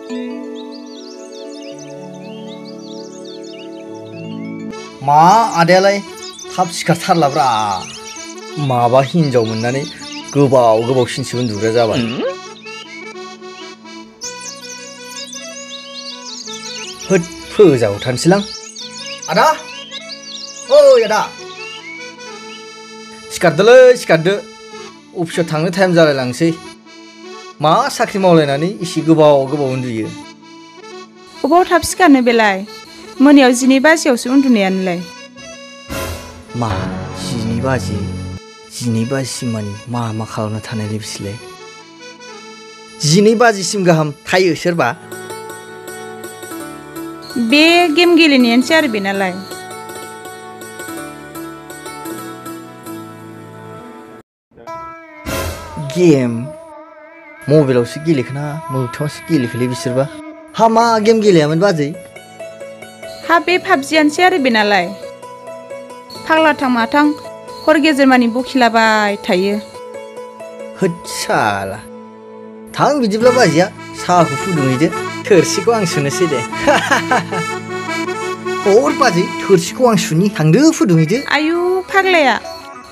मा आदायालाय थाब सिखारथारलाब्रा माबा हिनजाव मोननानै गोबाव गोबावसिनसो उन्दुग्रा जाबाय होद फोजावथारनोसैलां आदा ओइ आदा सिखारदोलै सिखारदो अफिसाव थांनो टाइम जालायलांसै मा साख्रि मावलायनानै एसे गोबाव गोबाव उन्दुयो अबाव थाब सिखारनो बेलाय मोनायाव 12 बाजियावसो उन्दुनायानोलाय मा 12 बाजि 12 बाजिसिमानि मा खालामना थानायलै बिसोरलाय 12 बाजिसिम गाहाम थायो सोरबा बे गेम गेलेनायानोसै आरो बेनालाय गेम मबाइलावसो गेलेखोना मोगथाङावसो गेलेखोलै बिसोरबा हा मा गेम गेलेयामोन बाजै हा बे पाबजियानोसै आरो बेनालाय फाग्लाथां माथां हर गेजेरमानि बखिलाबाय थायो होद साला थां बिदिब्ला बाजैया साहाखौ फुदुंहैदो थोरसिखौ आं सुनोसै दे हर बाजै थोरसिखौ आं सुनि थांदो फुदुंहैदो आयु फाग्लाया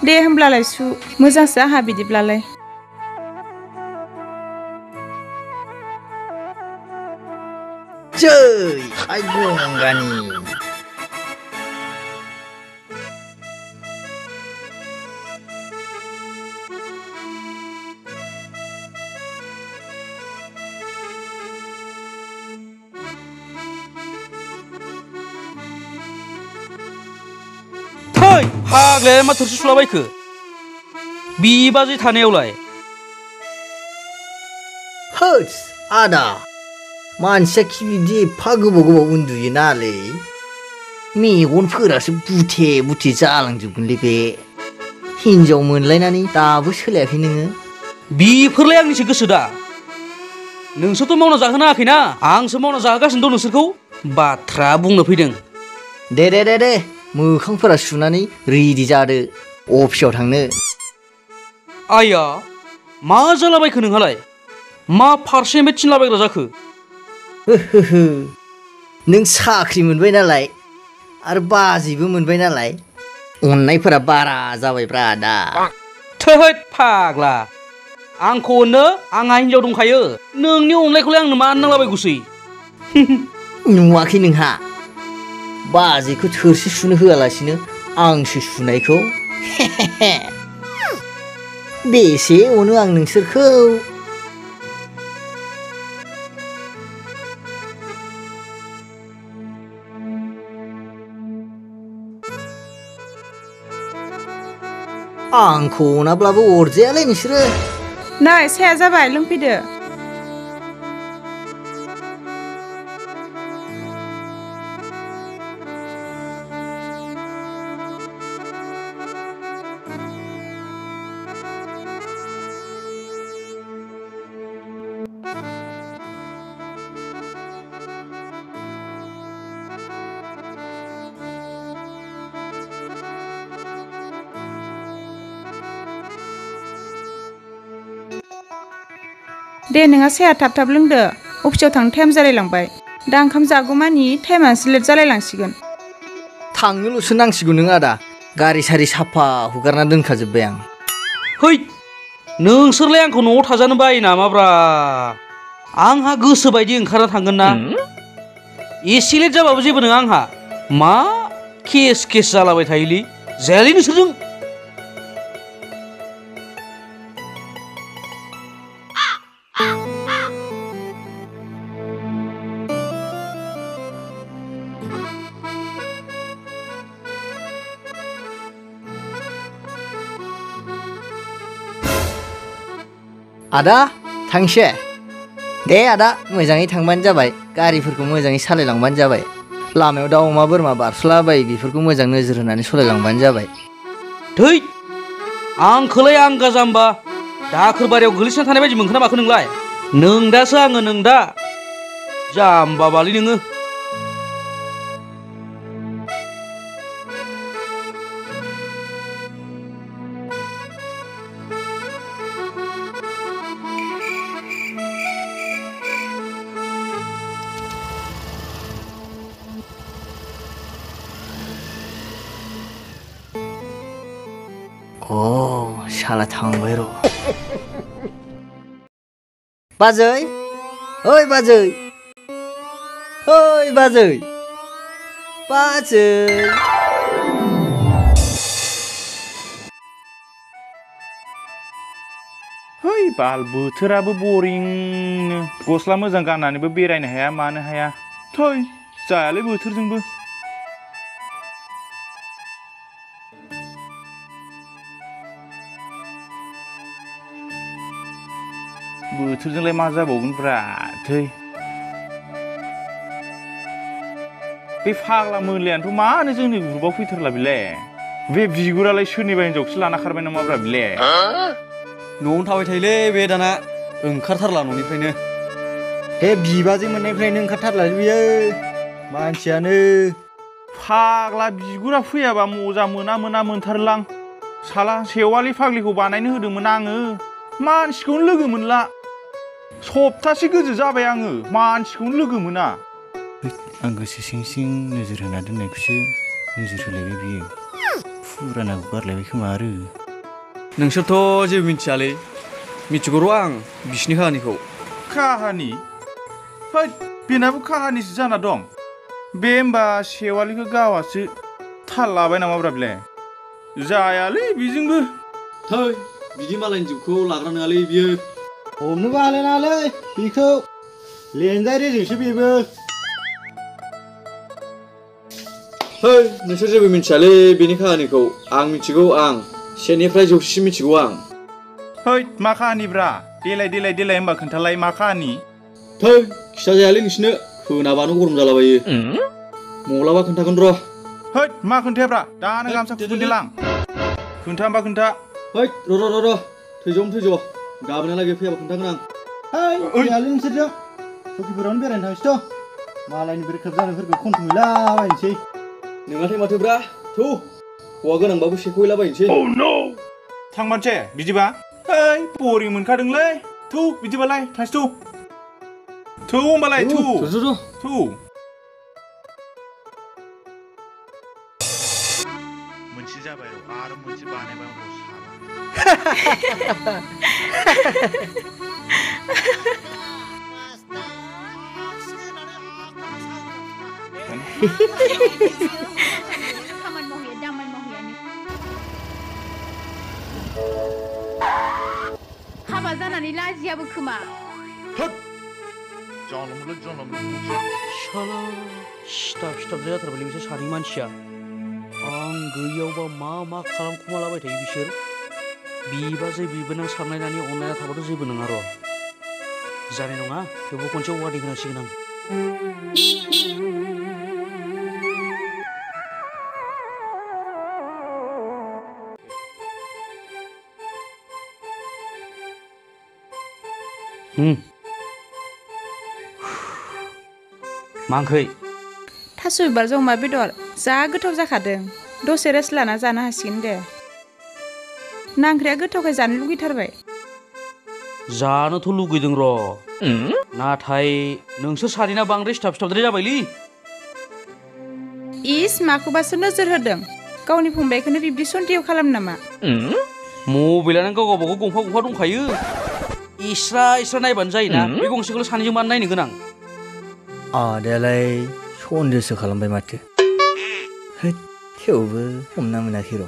दे होमब्लालाय सु मोजांसो आंहा बिदिब्लालाय जै आइ गंगानि फाग्लाया मा थोरसि सुलाबायखो बिबाजै थानायावलाय होस आदा मानसिया खि बिदि एफा गोबाव गोबाव उन्दुयोनालै मेगनफोरासो बुथे बुथे जालांजोबगोनलै बे हिनजाव मोनलायनानै दाबो सोलायाखै नोङो बिफोरलाय आंनिसो गोसो दा नोंसोरथ' मावना जाहोनो हायाखैना आंसो मावना जाहोगासिनो दं नोंसोरखौ बाथ्रा बुंनो फैदों दे मोखांफोरा सुनानै रेडि जादो अफिसाव थांनो आइया मा जालाबायखो नोंहालाय मा फारसेनिफ्राय थिनलाबायग्रा जाखो नों साख्रि मोनबाय नालाय आरो बाजैबो मोनबाय नालाय अननायफोरा बारा जाबायब्रा दा थोद फाग्ला आंखौ अननो आंहा हिनजाव दंखायो नोंनि अननायखौलाय आंनो मा नांलाबायगौसै नुवाखै नोंहा बाजैखौ थोरसि सुनो होआलासिनो आंसो सुनायखौ बेसे अनो आं नोंसोरखौ आंखौ अनाब्लाबो अरजायालै नोंसोरो नै साया जाबाय लोंफैदो दे नोंहा साया थाब थाब लोंदो अफिसाव थांनो टाइम जालायलांबाय दा ओंखाम जागौमानि टाइमासो लेट जालायलांसिगोन थांनोल'सो नांसिगौ नों आदा गारि सारि साफा हुगारना दोनखाजोब्बाय आं है नोंसोरलाय आंखौ न'आव थाजानो बायो नामाब्रा आंहा गोसो बायदि ओंखारना थांगोन ना एसे लेट जाबाबो जेबो नङा आंहा मा केस जालाबाय थायोलै जायालै नोंसोरजों आदा थांसै दे आदा मोजाङै थांबानो जाबाय गारिफोरखौ मोजाङै सालायलांबानो जाबाय लामायाव दाउ अमा बोरमा बारसलाबायो बेफोरखौ मोजां नोजोर होनानै सालायलांबानो जाबाय थै आंखौलाय आंगा जाम्बा दाखोर बारियाव गोलैसोना थानाय बायदि मोनखोना माखो नोंलाय नोंदासो आङो नोंदा जाम्बा बालै नोङो साला थांबाय र' बाजै ओइ बाजै ओइ बाजै बाजै है बाल बोथोराबो बरिंनो गस्ला मोजां गाननानैबो बेरायनो हाया मानो हाया थै जायालै बोथोरजोंबो बोथोरजोंलाय मा जाबावगोनब्रा थै बे फाग्ला मोनलायानोथ' मानो जोंनि ग्रुपाव फैथारला बेलाय बे बिगुरालाय सोरनिबा हिनजावखौसो लाना खारबाय नामाब्रा बेलाय न'आवनो थाबाय थायोलै बे दाना ओंखारथारला न'निफ्रायनो बे बिबाजै मोननायनिफ्रायनो ओंखारथारला बियो मानसियानो फाग्ला बिगुरा फैयाबा मजा मोना मोनथारलां साला सेवालि फाग्लिखौ बानायनो होदोंमोन आङो मानसिखौनो लोगो मोनला सप्तासे गोजो जाबाय आङो मानसिखौनो लोगो मोना आं गोसो सिं सिं नोजोर होना दोननायखौसो नोजोर होलायबाय बियो फुरानाखौ गारलायबाय खोमा आरो नोंसोरथ' जेबो मिथियालै मिथिगौ र' आं बिसिनि काहानिखौ काहानि है बेनाबो काहानिसो जाना दं बे होमबा सेवालिखौ गावासो थाल लाबाय नामाब्रा बेलाय जायालै बेजोंबो थै बिदि मालायनि जिउखौ लाग्रा नङालै बियो हमनोबो हालाय नाङालै बेखौ लेनजाय रेजेंसो बेबो है नोंसोर जेबो मिथियालै बेनि काहानिखौ आं मिथिगौ आं सेनिफ्राय जौसेसिम मिथिगौ आं है मा काहानिब्रा देलाय होमबा खोन्थालाय मा काहानि थै खिथा जायालै नोंसिनो खोनाबानो गरम जालाबायो माब्लाबा खोन्थागोन र' है मा खोन्थायाब्रा दानो गामसा खुबैदोलां खोन्था होमबा खोन्था है र' थैज' गाबोनहालागै फैयाबा खोन्थागोन आं फैयालै नोंसोरजों सखिफोरावनो बेरायनो थांसैथ' मालायनि ब्रेकआप जानायफोरखौ खनथुमहैलाबायनोसै नोंहाथाय माथोब्रा थौ हौवा गोनांबाबो सेख'हैलाबायनोसै थांबानोसै बिदिबा है बरिं मोनखादोंलै थौ बिदिबालाय थांसै थौ होमबालाय थौ मोनसे जाबाय आरो मोनसे बानायबाय हाबा जानानै लाजियाबो खोमा शाला सिथाब जाथारबायलै बिसोर सानै मानसिया आं गैयावबा मा खालामखुमालाबाय थायो बिसोर बिबाजै बिबोनां सारनायनानै अनलायना थाबाथ' जेबो नङा र' जानाय नङा थेवबो खनसे वार्निं होनांसिगोन आं मा ओंख्रै थास' बिबारजों अमा बेदर जा गोथाव जाखादों दसे रेस्ट लाना जानो हासिगोन दे ना ओंख्रिया गोथावखाय जानो लुगैथारबाय जानोथ' लुगैदों र' नाथाय नोंसोर सानैना बांद्राय सिथाबद्राय जाबायलै इस माखौबासो नोजोर होदों गावनि फंबायखौनो बिब्दि सन्देह खालाम नामा मबाइलानो गावबागाव गंफा दंखायो इस्रा नायबानो जायोना बे गंसेखौल' सानैजों मानो नायनो गोनां आदायालाय सन्देहसो खालामबाय माथो थेवबो हमना मोनाखै र'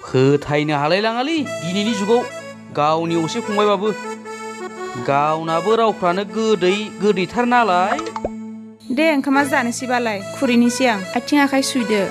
फोथायनो हालायलाङालै दिनैनि जुगाव गावनि असे फंबायबाबो गावनाबो रावफ्रानो गोदैथार नालाय दे ओंखामा जानोसैबालाय खुरैनिसै आं आथिं आखाइ सुइदो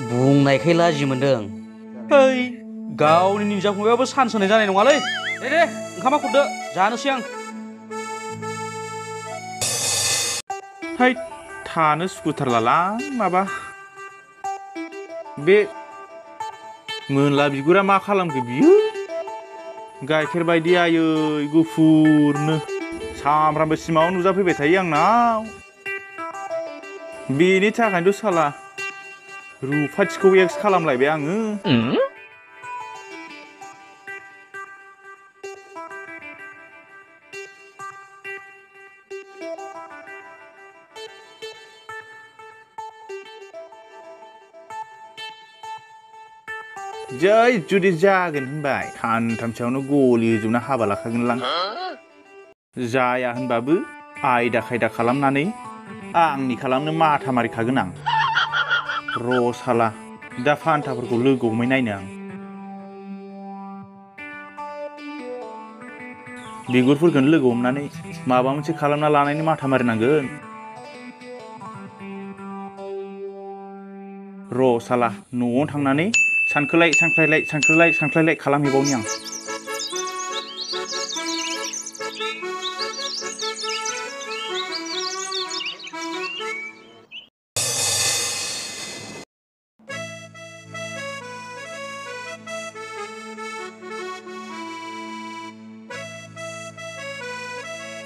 बुंनायखाय लाजि मोनदों है गावनि निजा फंबायाबो सान्स होनाय जानाय नङालै दे ओंखामा खुरदो जानोसै आं है थानो सुखुथारलालां माबा बे मोनला बिगुरा मा खालामखो बियो गाइखेर बायदि आयै गुफुरनो सामफ्रामबो सिमाङाव नुजाफैबाय थायो आंनाव बेनि थाखायनोथ' साला रुफाथिखौ एक्स खालामलायबाय आङो जै जुदि जागोन होनबाय सानथामसोआवनो गलि होजोबना हाबा लाखागोनलां जाया होनबाबो आयदा खायदा खालामनानै आंनि खालामनो माथा मारिखागोन आं र' साला दा फान्थाफोरखौ लोगो हमै नायनो आं बिगुरफोरखौनो लोगो हमनानै माबा मोनसे खालामना लानायनि माथा मारिनांगोन र' साला न'आव थांनानै सानखोलाय सानख्लायलाय खालामहैबावनि आं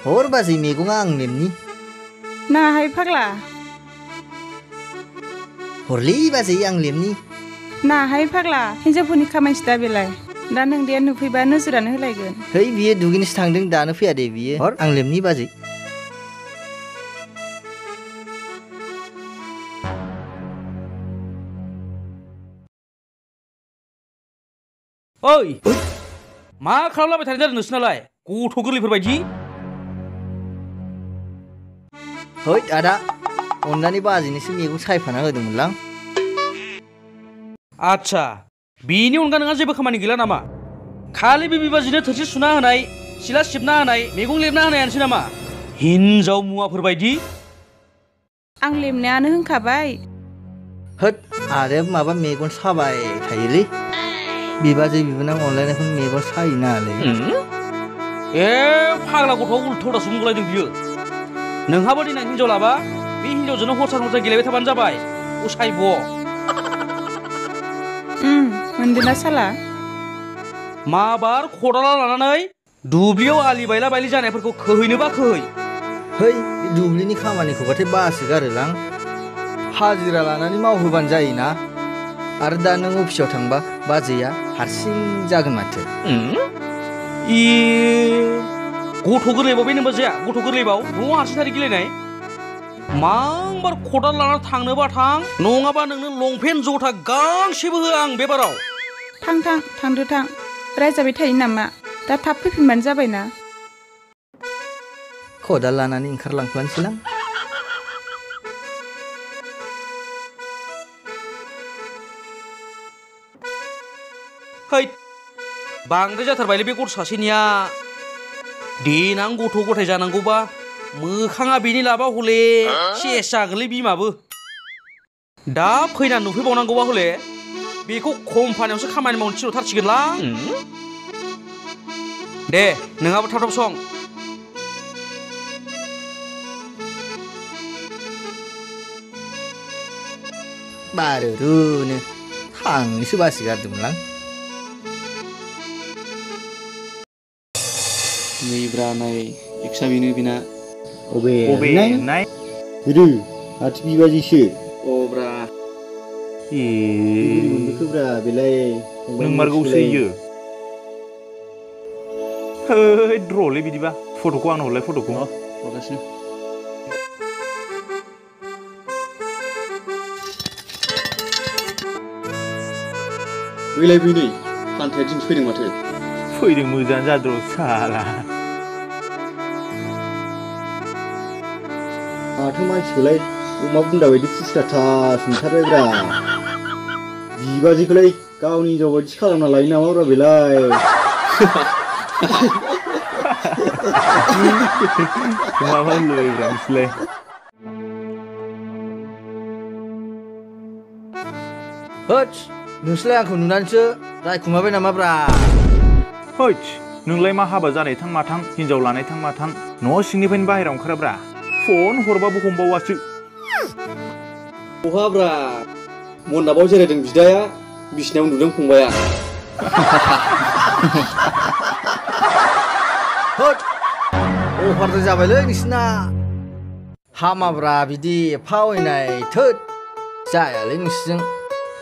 हर बाजै मैगङा आं लेमनि नाहाय फाग्ला हरलै बाजै आं लेमनि नाहाय फाग्ला हिन्जावफोरनि खामानिसो दा बेलाय दा नों दे नुफैबा नोजोरानो होलायगोन है बियो दुगैनोसो थांदों दानो फैया दे बियो हर आं लेमनि बाजै ओइ मा खालामलाबाय थानाय जादों नोंसोरनालाय गथ' गोरलैफोर बायदि है आदा अननानै बाजैनोसो मैगं सायफाना होदोंमोनलां आच्छा बेनि अनगा नोंहा जेबो खामानि गैला नामा खालि बे बिबाजैनो थोरसि सुना होनाय सिला सिबना होनाय मैगं लेबना होनायानोसै नामा हिनजाव मुवाफोर बायदि आं लेमनायानो होनखाबाय होद आदायाबो माबा मेगन साबाय थायोलै बिबाजै बिबोनां अनलायनायखौनो मेगन सायो नालै ए फाग्ला गथ'आ उल्था-उल्थासो बुंलायदों बियो नोंहाबो देनां हिनजाव लाबा बे हिनजावजोंनो हरसा गेलेबाय थाबानो जाबाय उसायब' मोनदोंना साला माबार खदाला लानानै दुब्लियाव आलि बायला बायलि जानायफोरखौ खोहैनोबा खोहै है बे दुब्लिनि खामानिखौबाथाय बासोगारोलां हाजिरा लानानै मावहोबानो जायोना आरो दा नों अफिसाव थांबा बाजैया हारसिं जागोन माथो गथ' गोरलैबाव बे नोंबा जाया गथ' गोरलैबाव न'आव हारसिंथारि गेलेनाय मांबार खदाल लाना थांनोबा थां नङाबा नोंनो लंपेन्ट जथा गांसेबो होआ आं बेबाराव थांदो रायजाबाय थायो नामा दा थाब फैफिनबानो जाबायना खदाल लानानै ओंखारलांफ्लानोसैलां है बांद्राय जाथारबायलै बे गथ' सासेनिया देनां गथ' गथाय जानांगौबा मोखाङा बेनि लाबा हले सेस जागोनलै बिमाबो दा फैनानै नुफैबावनांगौबा हले बेखौ कम्पानियावसो खामानि मावनो थिनहरथारसिगोनलां दे नोंहाबो थाब थाब सं बारुरुनो थांनोसो बासिगारदोंमोनलां नैब्रा नाय एक्सा बेनो बेना अबे नाय रो आथि बिबाजैसो अब्रा मोनबोखोब्रा बेलाय नोंमारगौसो इयो है द्र'लै बिदिबा फट'खौ आंनो हरलाय फट'खौ हरगासिनो बैलाय बै नै फान्थाया दिनैसो फैदों माथो फैदों मोजां जाद्र' साला माथो मानसिखौलाय अमा बुन्दा बायदि फुस्टाथास नुथारबायब्रा बिबाजैखौलाय गावनि हिनजाव बायदिसो खालामना लायो नामाब्रा बेलाय माबा होनलायब्रा नोंसोरलाय होद नोंसोरलाय आंखौ नुनानैसो रायखुमाबाय नामाब्रा हैद नोंलाय मा हाबा जानाय थां माथां हिनजाव लानाय थां माथां न' सिंनिफ्रायनो बाहेरायाव ओंखाराब्रा फन हरबाबो हमबावासो बहाब्रा मन्दाबाव जिरायदों बिदाया बिसिनायाव उन्दुदों फंबाया होद अफारद्राय जाबायलै नोंसिना हामाब्रा बिदि एफा अयनाय थोद जायालै नोंसोरजों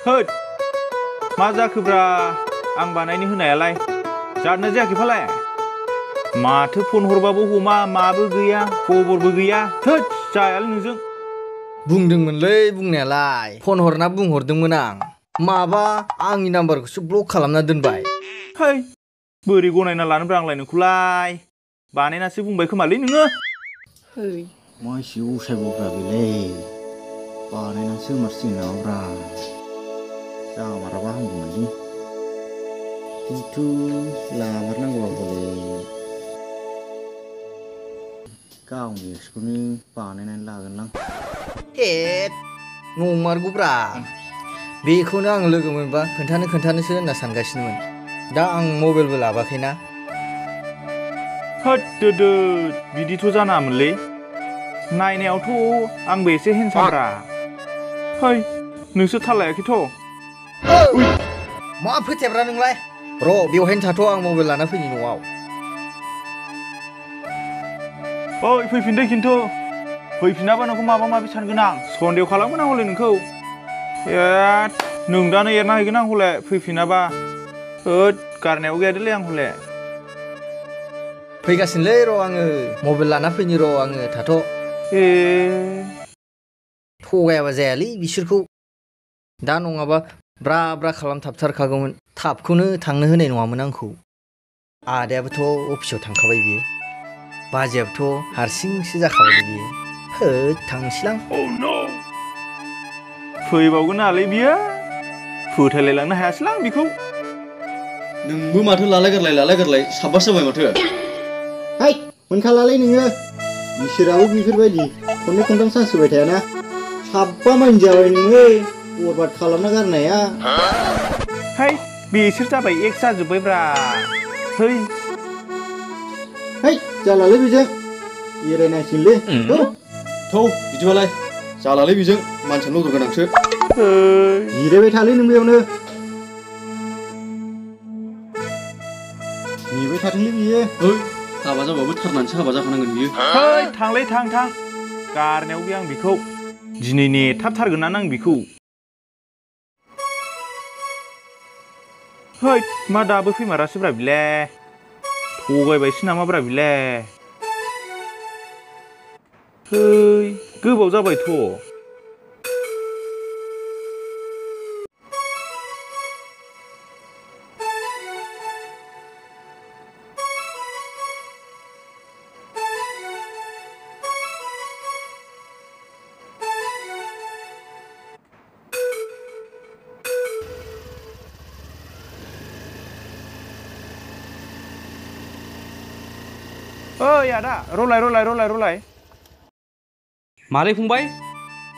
हैद मा जाखोब्रा आं बानायनो होनायालाय जादोंना जायाखै फालाय माथो फन हरबाबो हमा माबो गैया खबरबो गैया थोद जायालै नोंजों बुंदोंमोनलै बुंनायालाय फन हरना बुंहरदोंमोन आं माबा आंनि नाम्बारखौसो ब्लक खालामना दोनबाय। है बोरै गनायना लानोब्रा आंलाय नोंखौलाय बानायनासो बुंबाय खोमालै नोङो। मा एसे उसायबोब्रा बेलाय बानायनासो मारसिगोन नामाब्रा जामाराबा हामगौमोनलै खिन्थु लामारनांगौबा हले गावनि एक्सखौनो बानायनानै लागोनलां। हे नंमारगौब्रा बेखौनो आं लोगो मोनबा खोन्थानोसो होनना सानगासिनोमोन। दा आं मबाइलबो लाबाखैना। होद दोदो बिदिथ' जानाङामोनलै नायनायावथ' आंबो एसे हेन्सामब्रा। है नोंसो थाल लायाखैथ'। मा फोथायब्रा नोंलाय र' बेवहायनो थाथ' आं मबाइल लाना फैनि न'आव। ओइ फैफिनदो खिन्थु फैफिनाबा नोंखौ माबा माबि सानगोन आं सन्देह खालामगोन आं हले नोंखौ। नों दानो एरना हैगोन आं हले फैफिनाबा। होद गारनायाव गैयादोलै आं हले। फैगासिनोलै र' आङो मबाइल लाना फैनि र' आङो थाथ'। थगायाबा जायालै बिसोरखौ दा नङाबा ब्रा ब्रा खालामथाबथारखागौमोन थाबखौनो थांनो होनाय नङामोन आंखौ। आदायाबोथ' अफिसाव थांखाबाय बियो बाजैयाबोथ' हारसिंसो जाखाबाय बियो। होद थांसैलां। फैबावगोन नालै बियो फोथायलायलांनो हायासैलां बिखौ। नोंबो माथो लालाय गारलाय साबबासो जाबाय माथो। है मोनखालालै नोङो इसोराबो बेफोरबायदि खननै खनथाम चान्स होबाय थायाना साबबा माइन जाबाय नोङो बरबाद खालामना गारनाया। है बिसोर जाबाय एक्स जाजोब्बायब्रा। है जालालै बेजों एरायनांसिगोनलै। थौ बिदिबालाय जालालै बेजों मानसिया लदर गोनांसो। जिरायबाय थालै नों बेयावनो नेबाय थाथोंलै बियो। हाबा जाबाबो थारनानैसो हाबा जाखानांगोन बियो। है थांलै थां गारनायाव गैया आं बिखौ दिनै नेथाबथारगोनानो आं बिखौ। है मा दाबो फैमारासैब्रा बिले थगायबायसो नामाब्रा बिले। है गोबाव जाबायथ'। ओइ आदा रलाय। मालै फंबाय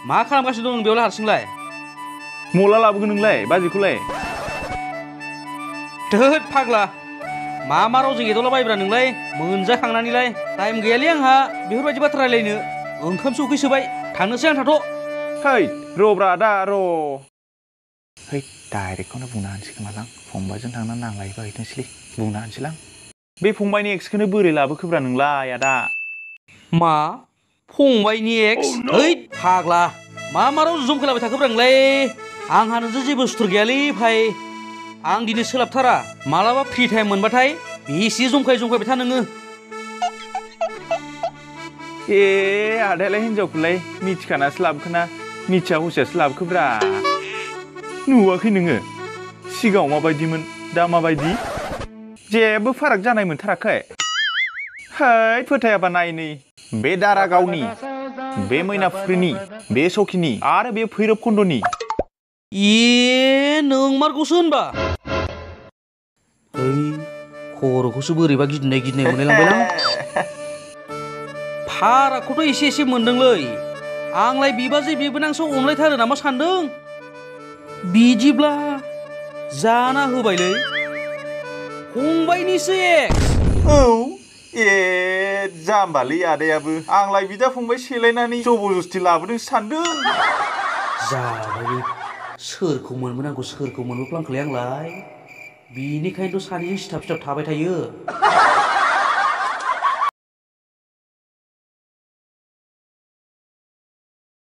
मा खालामगासिनो दं नों बेयावलाय हारसिंलाय? मला लाबोगोन नोंलाय बाजैखौलाय? थोद फाग्ला मा रावजों एदावलाबायब्रा नोंलाय मोनजाखांनानैलाय टाइम गैयालै आंहा बेफोरबायदि बाथ्रा रायलायनो। ओंखामसो उखैसोबाय थांनोसै आं थाथ'। है र'ब्रा आदा र'। है डाइरेक्टखौनो बुंना होनोसै खोमालां फंबायजों थांनानै नांलायबा हैथोंसैलै बुंना होनोसैलां। बे फंबायनि एक्सखौनो बोरै लाबोखोब्रा नोंलाय आदा? मा फंबायनि एक्स? है फाग्ला मा रावजों जमखायलाबाय थाखोब्रा नोंलाय? आंहा नोंजों जेबो सुथुर गैयालै भाइ। आं दिनै सोलाबथारा मालाबा फ्रि टाइम मोनबाथाय बेसे जमखायबाय था नोङो। आदायालाय हिनजावखौलाय मिथिखानासो लाबोखोना मिथिया हसियासो लाबोखोब्रा। नुवाखै नोङो सिगाङाव माबायदिमोन दा माबायदि? जेबो फाराग जानाय मोनथाराखै। है फोथायाबा नाय नै बे दारागावनि बे मैनाफुख्रिनि बे सखिनि आरो बे भैरब खन्द'नि। नोंमारगौसो होनबा? है खर'खौसो बोरैबा गिदिंनाय मोनलायलांबायलां। फारागखौथ' एसे मोनदोंलै। आंलाय बिबाजै बिबोनांसो अनलायथारो नामा सानदों। बिदिब्ला जाना होबायलै फंबायनिसो एक्स। औ जाम्बालै आदायाबो आंलाय बिदा फंबाय सेलायनानै जबरदस्ति लाबोदों सानदों। जाबाय सोरखौ मोनबोनांगौ सोरखौ मोनबोफ्लांखोलाय आंलाय। बिनिखायनोथ' सानैजों सिथाब थाबाय थायो।